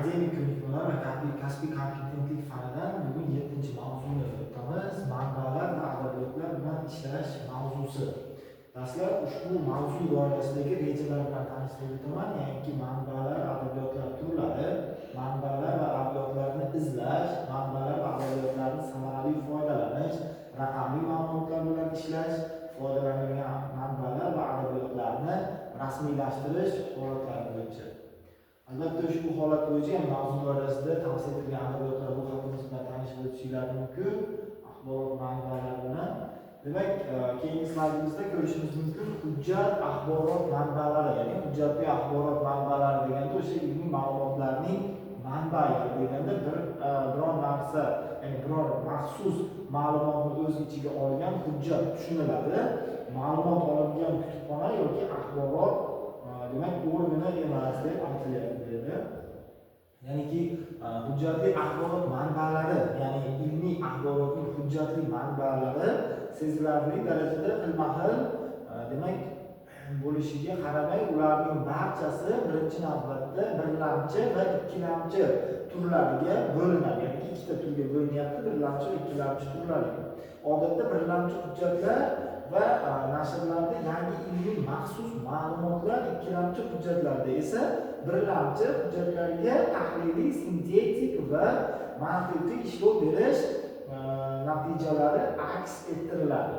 Akademik ko'nikmalar va kasbiy kompetentlik fanidan bugun 7-mavzuni o'tamiz. Manbalar va adabiyotlar bilan ishlash mavzusi. Dastlab ushbu mavzu doirasidagi rejalar bilan tanishtirib o'taman, ya'niki manbalar, adabiyotlar turlari, manbalar va adabiyotlarni izlash, manbalar va adabiyotlarni samarali foydalanish, raqamli ma'lumotlar bilan ishlash, foydalanilgan manbalar va adabiyotlarni rasmiylashtirish holatlari bo'yicha. Albatta ushbu holat bo'yicha, ya'ni mavzu doirasida tavsiya etilgan adabiyotlar ro'yxatimiz bilan tanishib o'tishingiz mumkin, axborot manbalari bilan. Demak, keyingi slaydimizda ko'rishimiz mumkin hujjat axborot manbalari, ya'ni hujjatli axborot manbalari deganda o'sha ilmiy ma'lumotlarning manbai deganda biror narsa, ya'ni biror maxsus ma'lumotni o'z ichiga olgan hujjat tushuniladi. Ma'lumot olingan kutubxona yoki axborot demak o'rnini emas deb aytilyapti bu yerda. Ya'niki hujjatli axborot manbalari, ya'ni ilmiy axborotning hujjatli manbalari sezilarli darajada xilma-xil demak bo'lishiga qaramay, ularning barchasi birinchi navbatda birlamchi va ikkilamchi turlariga bo'linadi. Ya'ni ikkita turga bo'linyapti, birlamchi va ikkilamchi turlariga. Odatda birlamchi hujjatlar va nashrlarda yangi ilmiy maxsus ma'lumotlar, ikkilamchi hujjatlarda esa birlamchi hujjatlarga tahliliy, sintetik va mantiqiy ishlov berish natijalari aks ettiriladi.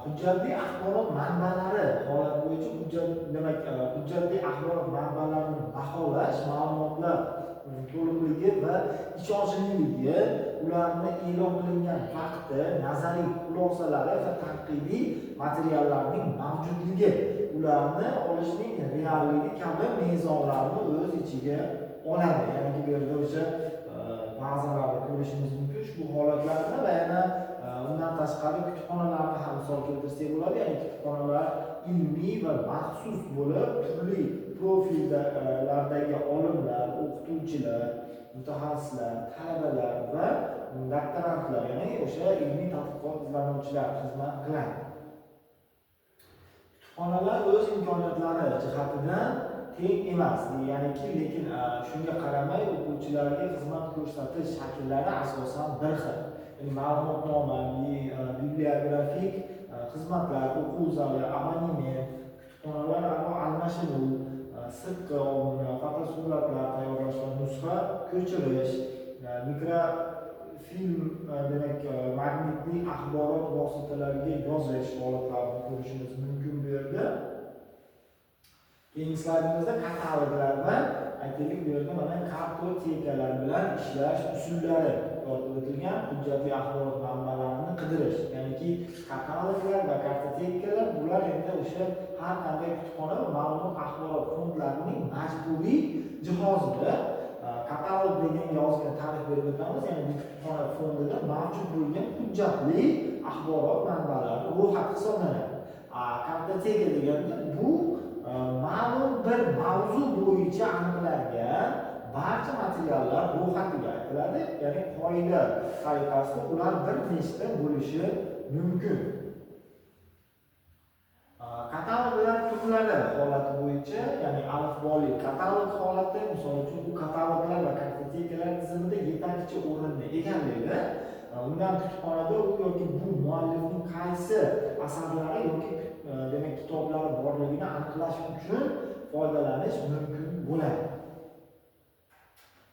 Hujjatli axborot manbalari holat bo'yicha hujjat, demak, hujjatli axborot manbalarini baholash, ma'lumotlar to'liqligi va ishonchliligi, ularni e'lon qilingan vaqti, nazariy xulosalari va tanqidiy materiallarning mavjudligi, ularni olishning realligi kabi mezonlarni o'z ichiga oladi. Ya'ni bu yerda o'sha ba'zilarni ko'rishimiz mumkin ushbu holatlarni va yana undan tashqari kutubxonalarni ham misol keltirsak bo'ladi. Ya'ni kutubxonalar ilmiy va maxsus bo'lib, turli profillardagi olimlar, o'qituvchilar, mutaxassislar, talabalar va doktorantlar, ya'ni o'sha ilmiy tadqiqot izlanuvchilar xizmat qiladi. Kutubxonalar o'z imkoniyatlari jihatidan teng emas, ya'niki lekin shunga qaramay o'quvchilarga xizmat ko'rsatish shakllari asosan bir xil. Ya'ni ma'lumotnoma, bibliografik xizmatlar, o'quv zali, abonement, kutubxonalar almashinuv, sirtqi obuna, fotosuratlar tayyorlash va nusxa ko'chirish, mikrofilm, demak magnitli axborot vositalariga yozish holatlarini ko'rishimiz mumkin bu yerda. Keyingi slaydimizda kataloglar va aytaylik bu yerda mana kartotekalar bilan ishlash usullari o'tilgan, hujjatli axborot manbalarini qidirish, ya'niki kataloglar va kartotekalar bular endi o'sha har qanday kutubxona va ma'lumot axborot fondlarining majburiy jihozidir. Katalog deganga ozgina ta'rif berib o'tamiz, ya'ni bu kutubxona fondida mavjud bo'lgan hujjatli axborot manbalari ro'yxati hisoblanadi. Kartoteka deganda bu ma'lum bir mavzu bo'yicha aniqlangan barcha materiallar ro'yxatiga aytiladi, ya'ni qoida tariqasida ular bir nechta bo'lishi mumkin. Kataloglar turlari holati bo'yicha, ya'ni alifboli katalog holati, misol uchun u kataloglar va kartotekalar tizimida yetakchi o'rinni egallaydi. Undan kutubxonada u yoki bu muallifning qaysi asarlari yoki demak kitoblari borligini aniqlash uchun foydalanish mumkin bo'ladi.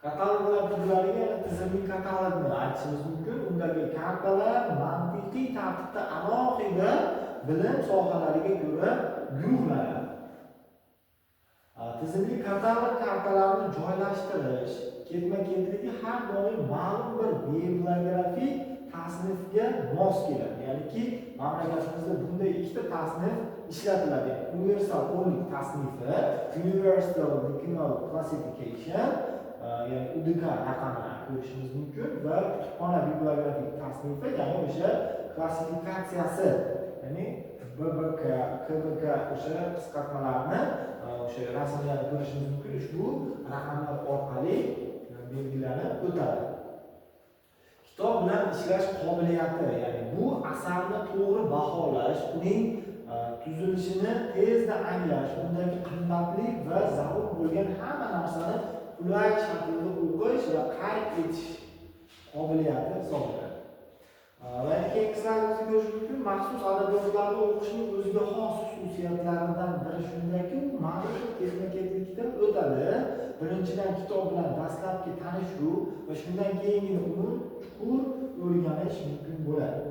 Kataloglar turlariga yana tizimli katalogni aytishimiz mumkin. Undagi kartalar mantiqiy tartibda alohida bilim sohalariga ko'ra guruhlanadi. Tizimli katalog kartalarni joylashtirish ketma-ketligi har doim ma'lum bir bibliografik tasnifga mos keladi. Ya'niki mamlakatimizda bunday ikkita tasnif ishlatiladi. Universal o'nlik tasnifi, Universal Decimal Classification, ya'ni UDK raqamini ko'rishimiz mumkin va kutubxona bibliografik tasnifi, ya'ni o'sha klassifikatsiyasi, ya'ni BBK, KBK o'sha qisqartmalarni o'sha rasmlarni ko'rishimiz mumkin. Ushbu raqamlar orqali belgilanib o'tadi. Kitob bilan ishlash qobiliyati, ya'ni bu asarni to'g'ri baholash, uning tuzilishini tezda anglash, undagi qimmatli va zarur bo'lgan hamma narsani qulay shaklda o'qish va qayd etish qobiliyati hisoblanadi. Va keyingi slaydimizda ko'rish mumkin, maxsus adabiyotlarni o'qishning o'ziga xos xususiyatlaridan biri shundaki, u ma'lum ketma-ketlikdan o'tadi. Birinchidan kitob bilan dastlabki tanishuv va shundan keyingina uni chuqur o'rganish mumkin bo'ladi.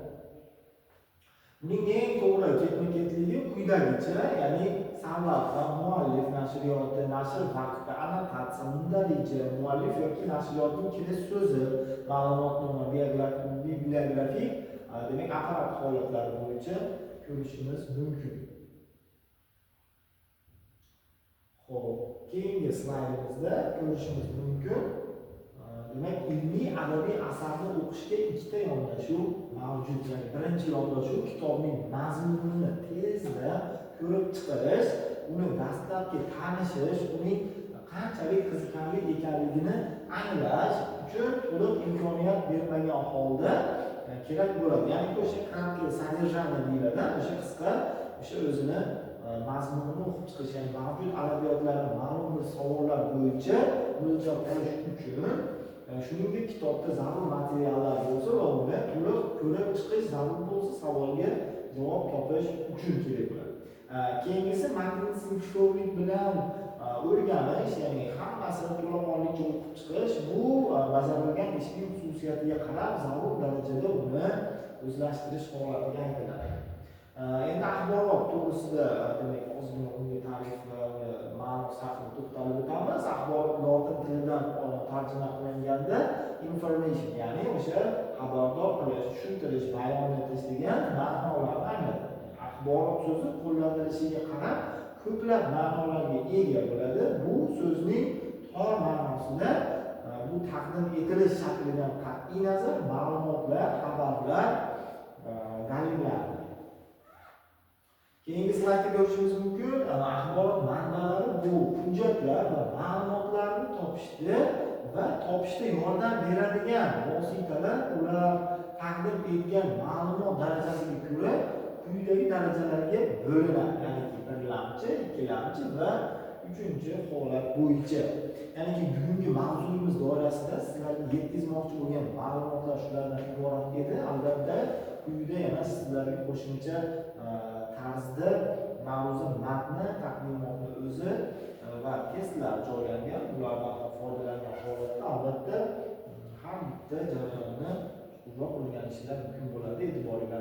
Buning eng to'g'ri ketma-ketligi quyidagicha, ya'ni sarlavha, muallif nashriyoti, nashr vaqti, annotatsiya, mundarija, muallif yoki nashriyotning kirish so'zi, ma'lumotnoma, bibliografik, demak apparat holatlari bo'yicha ko'rishimiz mumkin. Xo'p, keyingi slaydimizda ko'rishimiz mumkin. Demak, ilmiy adabiy asarni o'qishga ikkita yondashuv mavjud. Ya'ni birinchi yondashuv kitobning mazmunini tezda ko'rib chiqish, uni dastlabki tanishish, uning qanchalik qiziqarli ekanligini anglash uchun to'liq imkoniyat bermagan holda kerak bo'ladi. Ya'ni o'sha краткое содержание deyiladi, o'sha qisqa, o'sha o'zini mazmunini o'qib chiqish, ya'ni mavjud adabiyotlarni ma'lum bir savollar bo'yicha mo'ljal olish uchun, shuningdek kitobda zarur materiallar bo'lsa va uni to'liq ko'rib chiqish zarur bo'lsa savolga javob topish uchun kerak bo'ladi. Keyingisi matn sinfshovlik bilan o'rganish, ya'ni hammasini to'laqonlicha o'qib chiqish, bu bajarilgan ishning xususiyatiga qarab zarur darajada uni o'zlashtirish holatiga aytiladi. Endi axborot to'g'risida demak ozgina unga ta'rif va ma'nosi haqida to'xtalib o'tamiz. Axborot lotin tilidan tarjima qilinganda information, ya'ni o'sha xabardor qilish, tushuntirish, bayon etish degan ma'nolarni anglatadi. Axborot so'zi qo'llanilishiga qarab ko'plab ma'nolarga ega bo'ladi. Bu so'zning tor ma'nosida bu taqdim etilish shaklidan qat'iy nazar ma'lumotlar, xabarlar, dalillar. Keyingi slaydda ko'rishimiz mumkin, axborot manbalari bu hujjatlar va ma'lumotlarni topishda va topishda yordam beradigan vositalar, ular taqdim etgan ma'lumot darajasiga ko'ra quyidagi darajalarga bo'linadi. Ya'niki birlamchi, ikkilamchi va uchinchi holat bo'yicha. Ya'niki bugungi mavzuyimiz doirasida sizlarga yetkazmoqchi bo'lgan ma'lumotlar shulardan iborat edi. Albatta, quyida yana sizlarga qo'shimcha tarzda ma'ruza matni, taqdimotni o'zi va testlar joylangan. Ulardan ham foydalangan holatda albatta har bitta jarayonni chuqurroq o'rganishlar mumkin bo'ladi. E'tiboringlar